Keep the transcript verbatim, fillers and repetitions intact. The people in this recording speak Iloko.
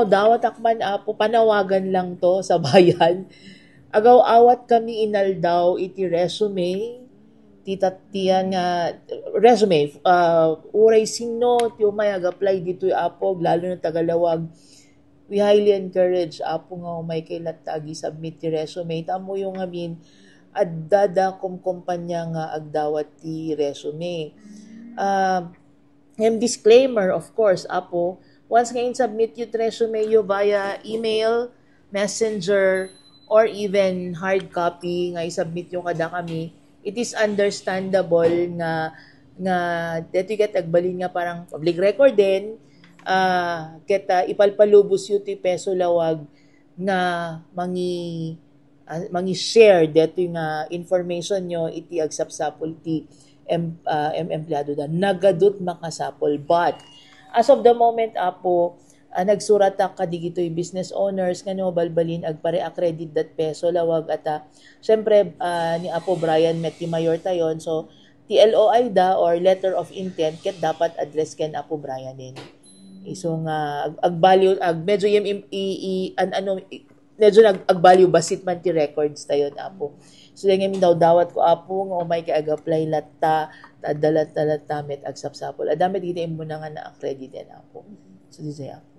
dawatak man, Apo, panawagan lang to sa bayan. Agaw-awat kami inaldaw iti resume, ti tat-, ti, ah, nga resume, ah, uray sinno ti umay ag-apply ditoy, Apo, lalo na taga-Laoag. We highly encourage, Apo, nga umay kay latta agi-submit ti resume. Ta ammoyo ngamin, adda da kumkumpanya nga agdawat ti resume. Ah, ngem disclaimer, of course, Apo, once nga in-submit yo ti resume yo via email, messenger, or even hard copy nga i-submit yo kadakami, it is understandable nga, nga detoy ket agbalin nga parang public record din, ah, ket, ah, ipalpalubos yo ti Peso Laoag nga mangi-, ah, mangi-share detoy nga information yo iti agsapsapul ti em-, ah, em-, empleado da. Nagadut makasapul. But, as of the moment, Apo, ah, nagsuratak kadigitoy business owners nga no balbalin agpare-accredit dat Peso Laoag at, ah, syempre, ah, ni Apo Brian met ti mayor tayon. So, ti L O I da or letter of intent ket dapat address ken Apo Brian din. Isu nga ag-, agbaliw, ag-, medyo yung im-, i-, i-, an-, ano, i-, medyo nag-, agbaliw bassit man ti records tayon, Apo. So, dayta nga mindawdawat ko, Apo, nga umay kay ag-apply latta, ta adda latta, latta met agsapsapul. Adda met dita immuna nga na-accredit yan, Apo. So, dayta, Apo.